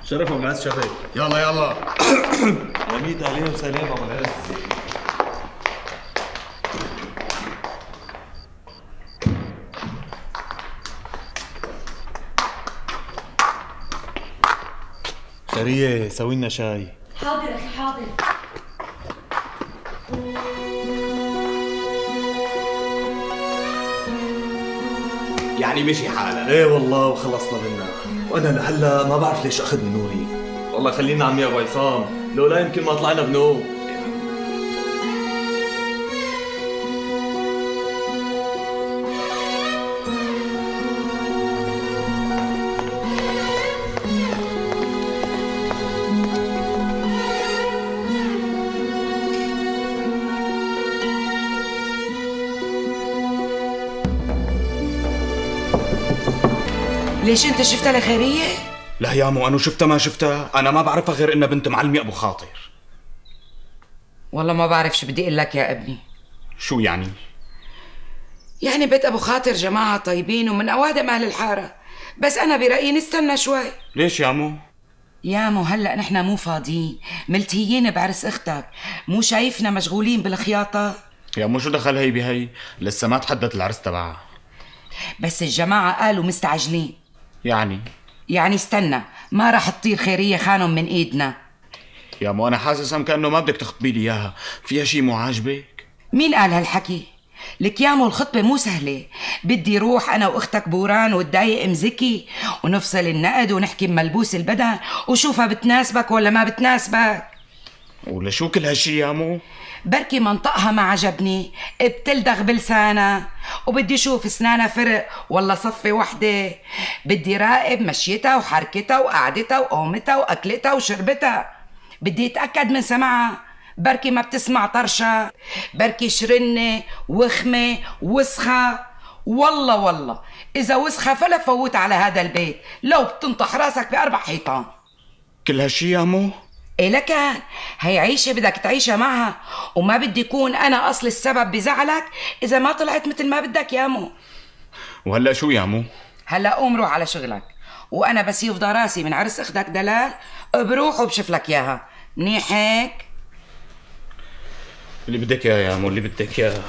شرف ابو العز شرف. يلا يلا. يا ميت اهلين وسلام ابو العز. خيرية سوي لنا شاي. حاضر اخي حاضر. يعني مشي حالك؟ ايه والله وخلصنا منها، وانا لهلا ما بعرف ليش اخذني نوري. والله خلينا عمي ابو عصام، لولا يمكن ما طلعنا بنوم. ليش انت شفتها لخيرية؟ لا يا مو انا شفتها ما شفتها، انا ما بعرفها غير انها بنت معلمي ابو خاطر. والله ما بعرف شو بدي اقول لك يا ابني. شو يعني؟ يعني بيت ابو خاطر جماعة طيبين ومن اوادم اهل الحارة، بس انا برأيي نستنى شوي. ليش يا مو؟ يا مو هلا نحن مو فاضيين، ملتهيين بعرس اختك، مو شايفنا مشغولين بالخياطة؟ يا مو شو دخل هي بهي؟ لسه ما تحدد العرس تبعها. بس الجماعة قالوا مستعجلين. يعني؟ يعني استنى، ما راح تطير خيرية خانم من ايدنا. يا مو انا حاسس هم كأنه ما بدك تخطبي لي اياها، فيها شيء مو عاجبك؟ مين قال هالحكي؟ لك يا مو الخطبة مو سهلة، بدي روح انا واختك بوران والدايق ام زكي ونفصل النقد ونحكي بملبوس البدن وشوفها بتناسبك ولا ما بتناسبك. ولشو كل هالشي يا مو؟ بركي منطقها ما عجبني، بتلدغ بلسانها، وبدي شوف اسنانها فرق ولا صفة وحدة، بدي راقب مشيتها وحركتها وقعدتها وقومتها واكلتها وشربتها، بدي اتأكد من سمعها، بركي ما بتسمع طرشة، بركي شرنة وخمة وسخة. والله والله إذا وسخة فلا فوت على هذا البيت لو بتنطح راسك بأربع حيطان. كل هالشي يا مو؟ إيه لكان هي عيشة بدك تعيشها معها، وما بدي يكون أنا أصل السبب بزعلك إذا ما طلعت مثل ما بدك يا مو. وهلأ شو يا مو؟ هلأ قوم روح على شغلك، وأنا بس يفضى راسي من عرس أختك دلال بروح وبشوف لك إياها. منيح هيك؟ اللي بدك إياه يا مو، اللي بدك إياه.